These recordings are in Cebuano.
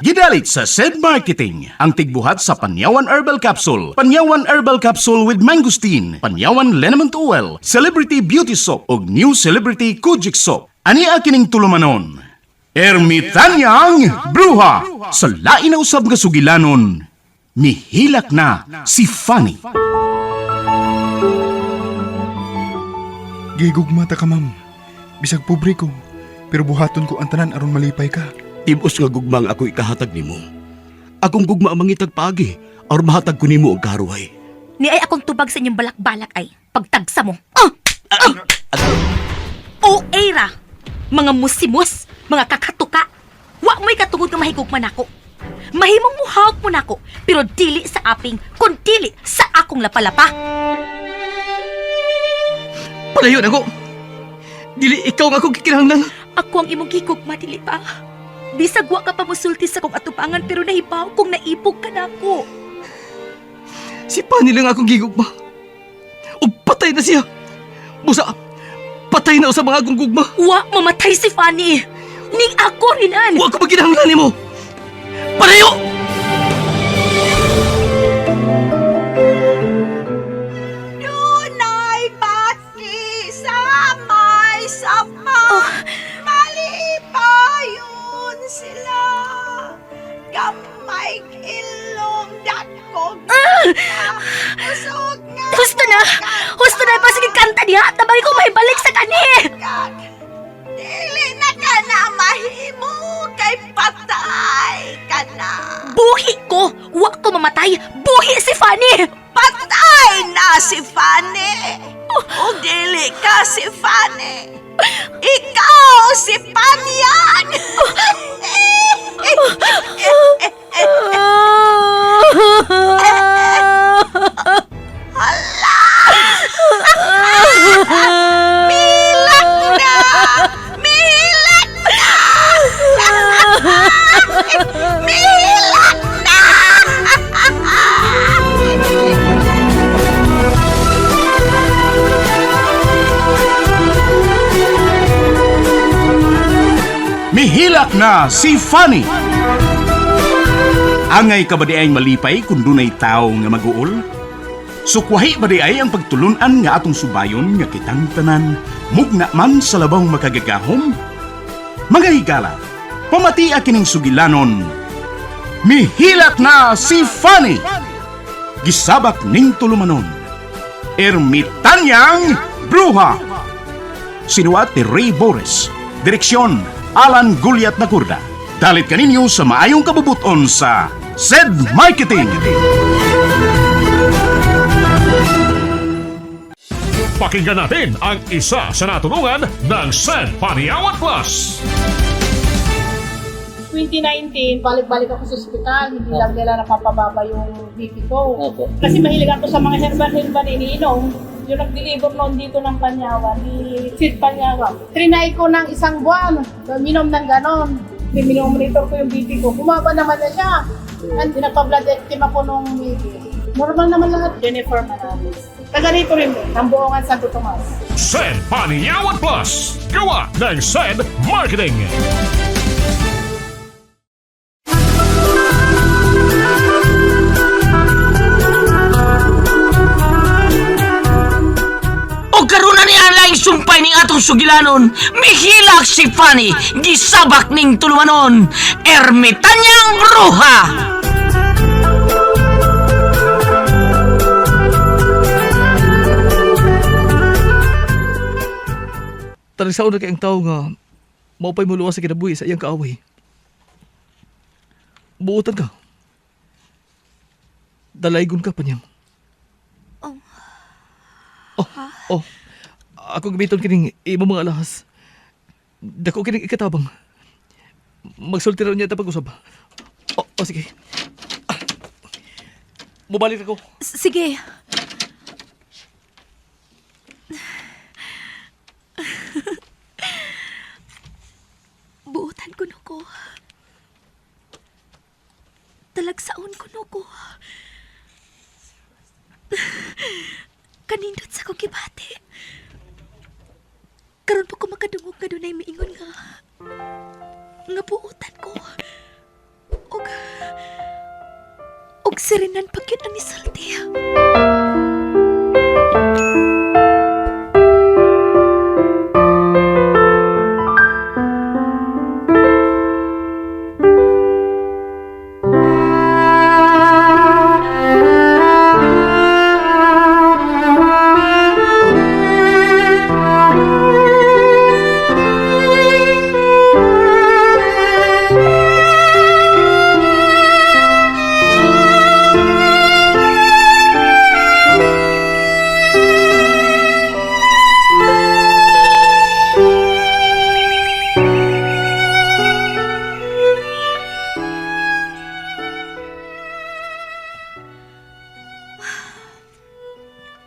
Gidalit sa SED Marketing, ang tigbuhat sa Panyawan Herbal Capsule, Panyawan Herbal Capsule with Mangosteen, Panyawan Liniment Oil, Celebrity Beauty Soap, ug New Celebrity Kojic Soap. Ani kining tulumanon? Ermitanyang Bruha! Sa lain na usab nga sugilanon, mihilak na si Fanny. Gigugma ta ka, ma'am. Bisag pobre ko, pero buhaton ko ang tanan aron malipay ka. Tibos nga gugma ang ako ikahatag nimo. Akong gugma ang mangitag paagi aron mahatag ko nimo ang karuhay. Ni ay akong tubag sa inyong balak-balak ay pagtagsa mo. Ah! Ah! O era, mga musimus, mga kakatuka. Wa mo'y katungod nga mahigugma nako. Mahimong muhawak mo nako, pero dili sa aping, kun dili sa akong lapalapa. Palayo na ko. Dili ikaw nga akong gikinahanglan. Ako ang imong gigugma, dili ba? Bisag wa ka pa musulti sa kong atubangan pero nahibaw kung naibog ka nako. Si Pani lang akong gigugma. Ug patay na siya. Busa, patay na sa mga akong gugma. Wa mamatay si Fanny. Ning ako rinan. Wa ko maginahanglan nimo. Palayo! Dunay bati sa may sapa. Malipayon sila. Gamay ilong dakog. Usog nga. Husto na! Husto na! Pasige kanta diha! Tabang ko may balik sa kani! Kag, dili na ka na mahimo kay patay ka na. Buhi ko! Wa ko mamatay! Buhi si Fanny! Patay na si Fanny. O dili ka si Fanny. Ikaw si Panyag. Milak na! Milak na! Milak na! Mihilak na si Fanny. Angay ka ba di ay malipay kung dunay tao nga maguol? Sukwahi ba di ay ang pagtulunan nga atong subayon nga kitang tanan, mugna man sa labang makagagahom? Mga higala, pamatia kining sugilanon. Mihilak na si Fanny! Gisabak ning tulumanon. Ermitanyang Bruha! Sinuat ni Ray Boris. Direksyon, Alan Guliat Nakurda. Dalit kaninyo sa maayong kabubuton sa SED Marketing. Pakinggan natin ang isa sa natulungan ng San Paniawan Plus. 2019, balik-balik ako sa ospital. Hindi lang nila napapababa yung BP ko. Kasi mahilig ako sa mga herbal-herbal iniinom. Yung nag-deliver noon dito ng Panyawan, ni Sid Panyawan. Trinay ko ng isang buwan, minom ng ganon. Minomonitor ko yung BP ko. Bumaba naman na siya. And pinapa-blood ectem ako nung BP. Normal naman lahat. Jennifer Manalis. Taga rito rin din, ng Buongan Santo Tomas. San Paniawan Plus. Gawa ng San Marketing. O karon na ni Alaing sumpay ning atong sugilanon. Mihilak si Fanny, gisabak ning tulumanon. Ermitanyang Bruha! Talagsaon na kay ang tao nga maupay mo luwas sa kinabuhi sa iyang kaaway. Buotan ka. Dalaygon ka pa niyang. Oh. Oh, oh. Ako gamiton kining imo mga alahas. Dako kining ikatabang. Magsulti raw niya ta pag-usab. Oh, oh sige. Ah. Mubalik ako. Sige. Buotan ko no ko. Talagsaon ko no ko. Kanindot sa kong gibati. Karon pa ko makadungog nga dunay miingon nga buotan ko. O Murag si Renan pag yun ang nisulti.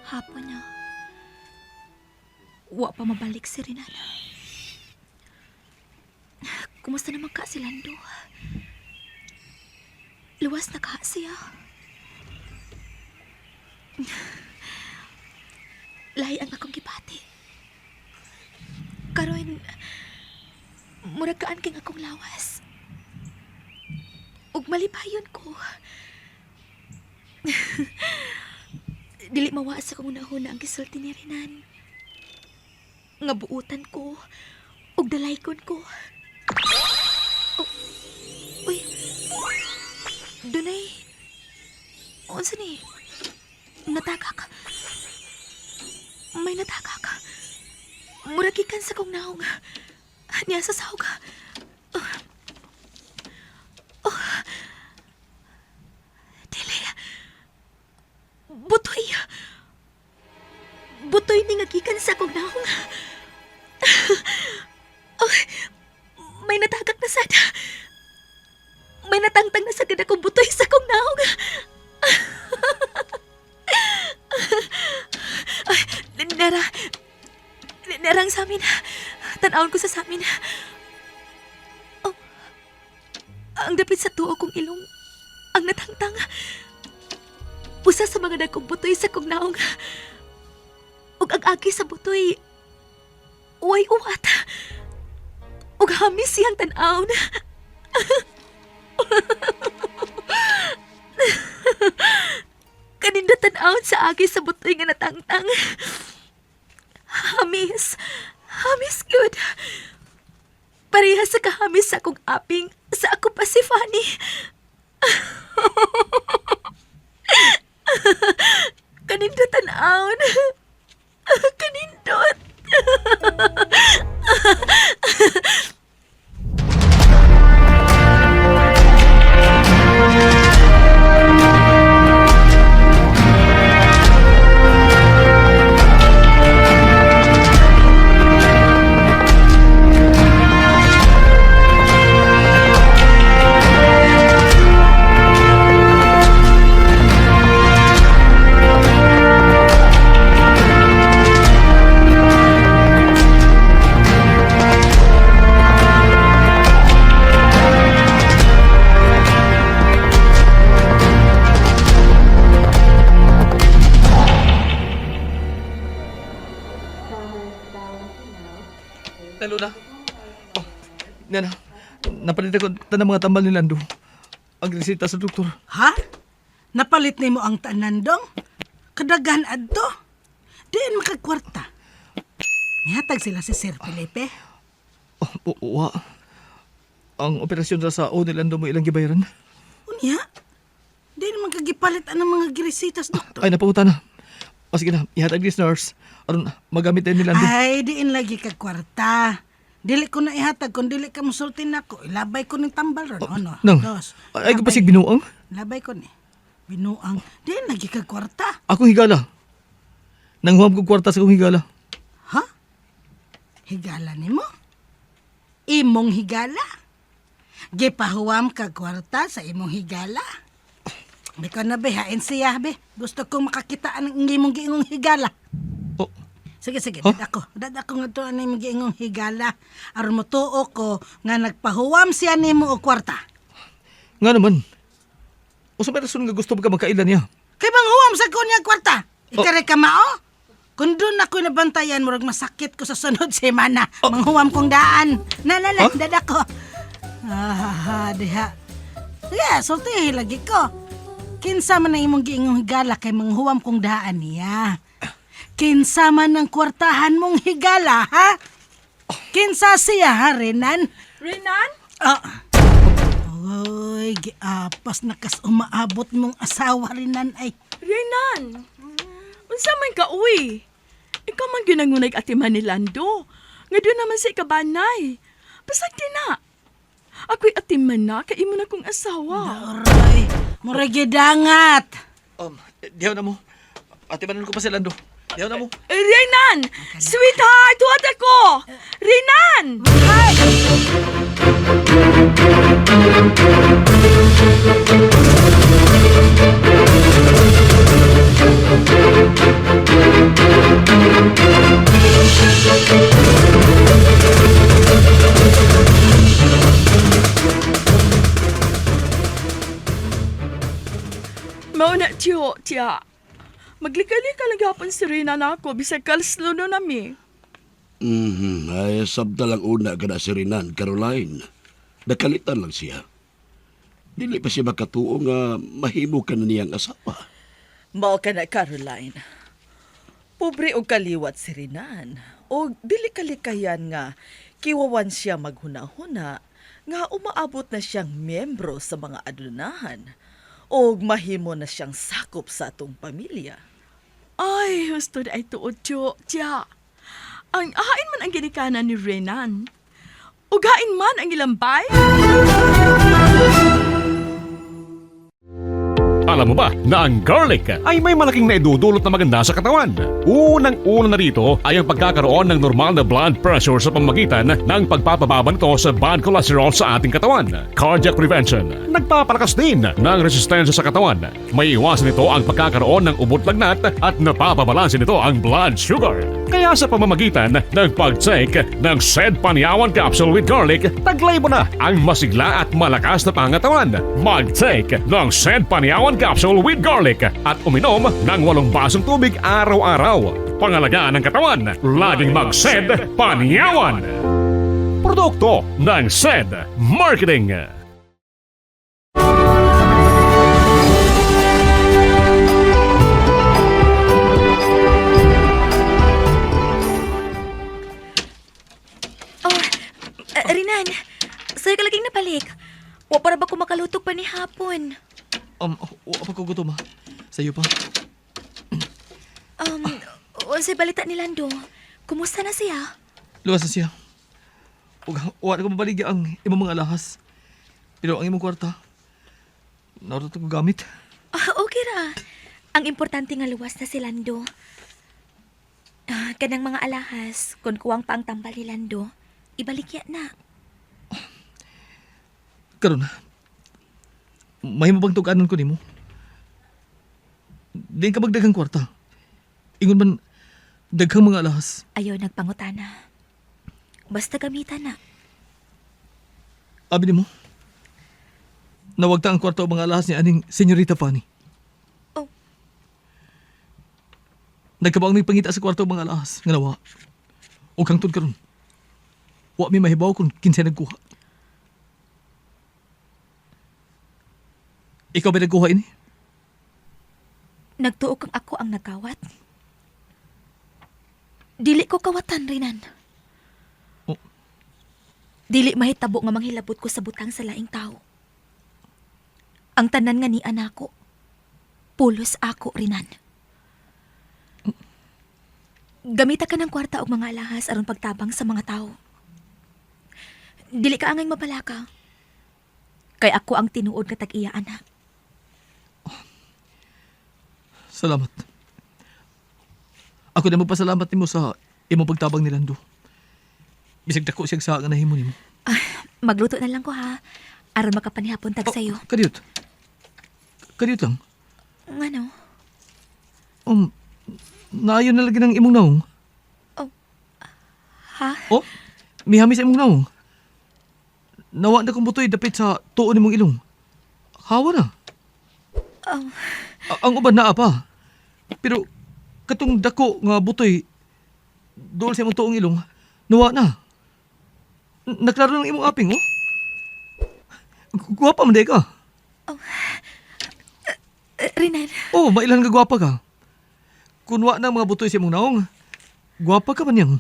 Hapon na. Wa pa mabalik si Renan. Kumusta naman ka si Lando? Luwas na ka siya. Lahi ang akong gibati. Karon, murag kaan king akong lawas. Ug malipayon ko. Dili mawa sa kong unahuna ang gisulti ni Renan. Nga buutan ko, ug dalaykon ko. Oh, uy, dunay, unsa ni? Nataka ka. May nataka ka. Murag gikan sa kong naong. Niya sa sahog. Oh. Oh. Dili. Butoy. Butoy ni nga gikan sa akong naong. Oh, may natagak na sad. May natangtang na sagad akong butoy sa akong naong. Ay, Nera. Nerang sa amin. Tanawon ko sa samin. Oh, ang dapit sa tuo kong ilong. Ang natangtang. Usa sa mga dagkong butoy sa kong naong. Ug ang agi sa butoy, uway uwat. Ug hamis siyang tan-awon. Kaninda tan-awon sa agi sa butoy nga natangtang. Hamis. Hamis good. Pareha sa kahamis sa akong aping sa ako pa si Fanny. Kanindot tan-awon. Kanindot. Lalo na. Oh, Nana, napalit ako tanang mga tambal ni Lando. Ang resita sa doktor. Ha? Napalit nimo ang tanan dong? Kadaghan adto. Diin makagkwarta. Mihatag sila si Sir Felipe. Oh, wa. Ang operasyon ra sa o ni Lando mo ilang gibayaran. Unya, diin man kagipalit ang mga giresitas, doktor. Ay, napanguta na. O sige na, ihatag this nurse. Aron magamit din ni Lando. Ay, diin lagi kag kwarta. Dili ko na ihatag kung dili ka musulti nako. Ilabay ko ning tambal ron. Ano? Nang, Dos. ay, Labay. kapasig binuang. Labay ko ni. Binuang. Diin lagi kag kwarta. Akong higala. Nanghuam kong kwarta sa akong higala. Ha? Higala nimo? Imong higala? Gipahuwam ka kwarta sa imong higala? Biko na be, hain siya be. Gusto kong makakita ang imong giingong higala. Oh, Sige, sige, Huh? dad ako. Dad ako nga to ang imong giingong higala. Aron motuo ko nga nagpahuwam siya nimo og kwarta. Nga naman. Usa may rason nga gusto ka magkaila niya. Kay manghuwam sa ko niya kwarta. Oh. Ikare ka mao? Kung doon ako nabantayan, murag masakit ko sa sunod semana. Manghuwam kong daan. Na, na, na, Oh. Huh? dada ko. Ah, diha. Sige, sultihi lagi ko. Kinsa man ang imong giingong higala kay manghuwam kong daan niya. Kinsa man ang kwartahan mong higala, ha? Kinsa siya, ha, Renan? Renan? Ah. Oy, giapas na kas umaabot mong asawa, Renan, ay. Renan! Unsa man ka, uy? Ikaw man ginangunay atiman ni Lando. Nga doon naman sa ikabanay. Basta na. Ako'y atiman na, kay imo na kong asawa. Aray, murag gidangat. Dihaw na mo. Ate manon ko pa si Lando. Dihaw na mo. Eh, Renan! Sweetheart, huwag ako! Renan! Mao na, tiyo, tiya. Maglikali-ka lang gapon si Renan ako, bisag kalslo no nami. Ay, sabta lang una ka na si Renan, Caroline. Nakalitan lang siya. Dili pa siya makatuo nga mahimo ka na niyang asawa. Mao ka na, Caroline. Pobre og kaliwat si Renan. O dili kalikayan nga kiwawan siya maghuna-huna nga umaabot na siyang miyembro sa mga adunahan o mahimo na siyang sakop sa atong pamilya. Ay, husto na ay tuod, tiyo, tiya. Ang ahain man ang ginikanan ni Renan. Ugain man ang ilambay. Alam mo ba na ang garlic ay may malaking naidudulot na maganda sa katawan? Unang-una na rito ay ang pagkakaroon ng normal na blood pressure sa pamamagitan ng pagpapababa nito sa bad cholesterol sa ating katawan. Cardiac prevention, nagpapalakas din ng resistensya sa katawan. May iwasan nito ang pagkakaroon ng ubot lagnat at napapabalanse nito ang blood sugar. Kaya sa pamamagitan ng pag-take ng said Panyawan Capsule with Garlic, taglay mo na ang masigla at malakas na pangatawan. Mag-take ng said Panyawan Capsule with Garlic at uminom ng 8 basong tubig araw-araw. Pangalagaan ang katawan, laging mag-SED Panyawan! Produkto ng SED Marketing. Oh, Rinan, sa'yo ka laging napalik. Wa para ba ko makalutog pa ni hapon? Wa pa ko gutom ha. Sa'yo pa. Unsay balita ni Lando? Kumusta na siya? Luwas na siya. Ug wa na ko mabaligya ang imong mga alahas. Pero ang imong kwarta, naruto ko gamit. Ah, okay ra. Ang importante nga luwas na si Lando. Ah, kanang mga alahas, kung kuwang pa ang tambal ni Lando, ibalikya na. Karon, mahimo bang tug-anon ko nimo? Di ka magdaghang kwarta. Ingon man, daghang mga alahas. Ayaw nagpangutana. Basta gamitan na. Abi nimo, nawagta ang kwarta o mga alahas ni aning Senyorita Fanny. Oh. Nagkabaong may pangita sa kwarto o mga alahas nga nawa. O kang karon. Wa mi mahibaw kung kinsay nagkuha. Ikaw ba nagkuha ini? Nagtuo kang ako ang nagkawat. Dili ko kawatan, Rinan. Oh. Dili mahitabo nga manghilabot ko sa butang sa laing tao. Ang tanan nga ni anako. Pulos ako, Rinan. Gamita ka ng kwarta og mga alahas aron pagtabang sa mga tao. Dili ka angay mapalaka. Kay ako ang tinuod nga tag-iya, anak. Salamat. Ako na magpasalamat nimo sa imong pagtabang ni Lando. Bisag dako siyang sa nga nahimo nimo. Ah, magluto na lang ko ha. Aron makapanihapon tag sayo. Kadiyot. Kadiyot lang. Ngano? Naayon na lagi ng imong naong. Ha? Oh, mihami sa imong naong. Nawa na kong butoy dapit sa tuon nimong ilong. Hawa na. Oh. Ang uban naa pa. Pero katong dako nga butoy dool sa imong tuong ilong, nawa na. Naklaro ng imong aping, oh. Guwapa man di ka. Renan, Oh, mailan nga gwapa ka. Kunwa na mga butoy sa imong naong. Gwapa ka man yang.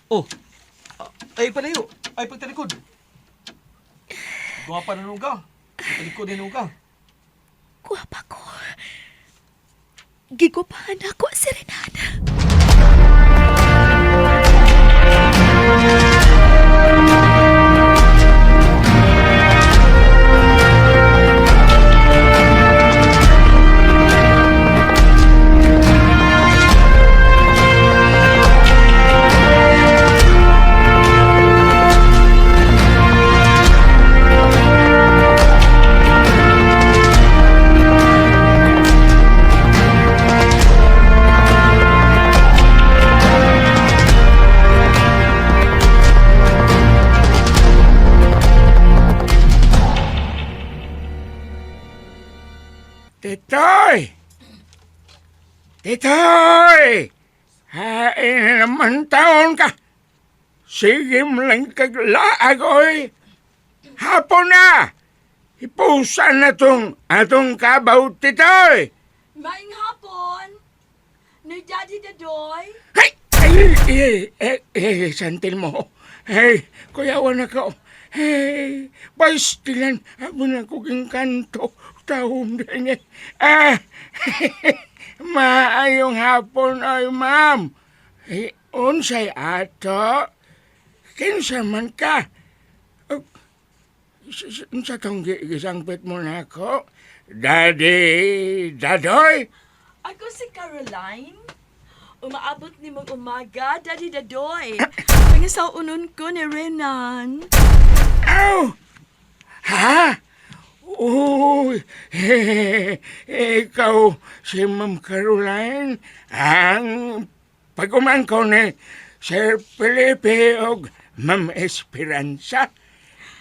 Oh. Ay palayo, ay pagtalikod. Gwapa na nung ka. Pagtalikod na nung ka. Gwapa ko. Gigupahan ako si Renan. Titoy! Titoy! Hain na naman taon ka! Sige mo lang kaglaag, oy! Hapon na! Ipusan na tong atong kabaw, Titoy! Maing hapon! Ni Daddy Dadoy? Ay! Ay! Ay! Ay! Ay! Santil mo! Ay! Kuyawan na ko! Hey! Pastilan! Abo na kong kanto! Taon din eh! Ah! Maayong hapon ay ma'am! Eh, unsay ato? Kinsa man ka? Oh, unsa tong gisangpit mo na ako? Daddy! Dadoy! Ako si Caroline. Umaabot ni mong umaga, Daddy Dadoy. Pangasaunon ko ni Renan. Aw! Ha? Uy, ikaw si Ma'am Caroline, ang pagumangko ni Sir Felipe og Ma'am Esperanza.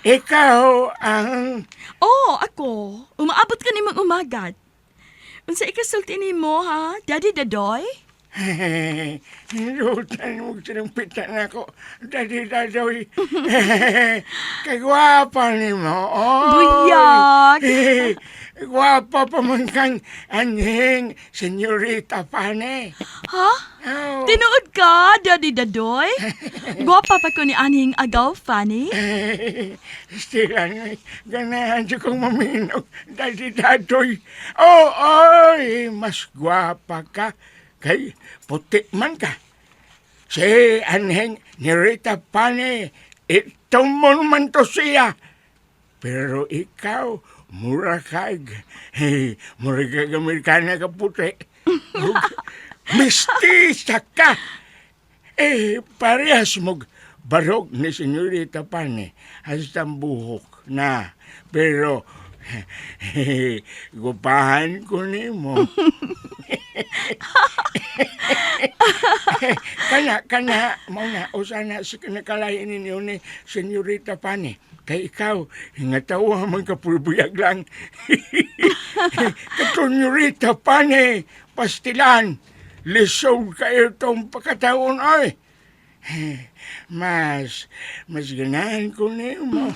Ikaw ang... Oh, ako. Umaabot ka ni mong umaga. Unsa ikasulti nimo ha, Daddy Dadoy? Lutan mo sinumpitan ako, Daddy Dadoy. Kagwapa ni mo. Oy. Buyag. Gwapa pa man kang anhing senyorita Pane. Ha? Oh. Tinuod ka, Daddy Dadoy? Gwapa pa ko ni anhing agaw, Fanny. Stilan, ganahan siya kong maminog, Daddy Dadoy. Oh, oy, mas gwapa ka, kay puti man ka. Si anhing ni Rita Pane, itumon man to siya. Pero ikaw, mura kag, hey, mura kag Amerikana ka puti. Mestiza ka! Eh, parehas mo barog ni Senyorita Pane hasta ang buhok na. Pero, gupahan ko nimo. Kana, kana, mao na, usa na sa nakalain ninyo ni Senyorita Pane. Kay ikaw, nga tawo man kapulbuyag lang. Katonyorita Pane, pastilan, lisod kayo tong pagkataon ay. Mas ganahan ko nimo.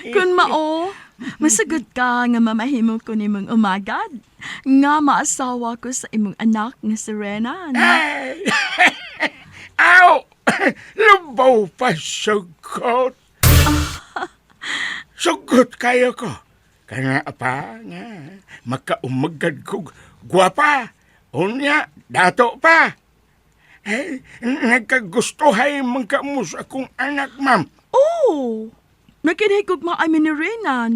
Kun mao, masagot ka nga mamahimo ko nimong umagad. Nga maasawa ko sa imong anak nga si Renan. Ay! Aw! Lubaw pa sugot. Sugot kayo ko. Kana pa nga, makaumagad kog gwapa. Unya, dato pa. Ay, nagkagustuhay man ka mo sa akong anak, ma'am. Oh, nakinahigog maamin ni Renan.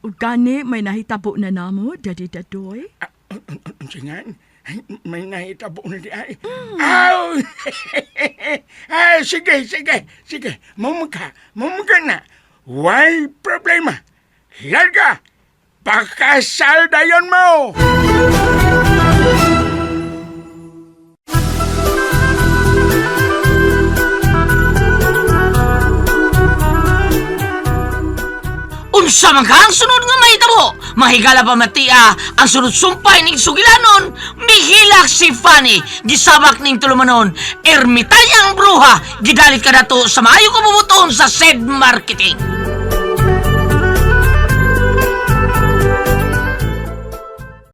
Ug gani may nahitabo na namo, Daddy Dadoy. Unsa nga? Ay, may nahitabo na di ay. Aw! Ay, sige, sige, sige. Mumuka, mumuka na. Why problema? Larga! Pakasal dayon mo! Unsa man ka ang sunod nga mahitabo? Mahigala pa matia ang sunod sumpay ning sugilanon. Mihilak si Fanny, gisabak ning tulumanon. Ermitanyang bruha, gidalit ka dato sa maayo kabubuton sa said marketing.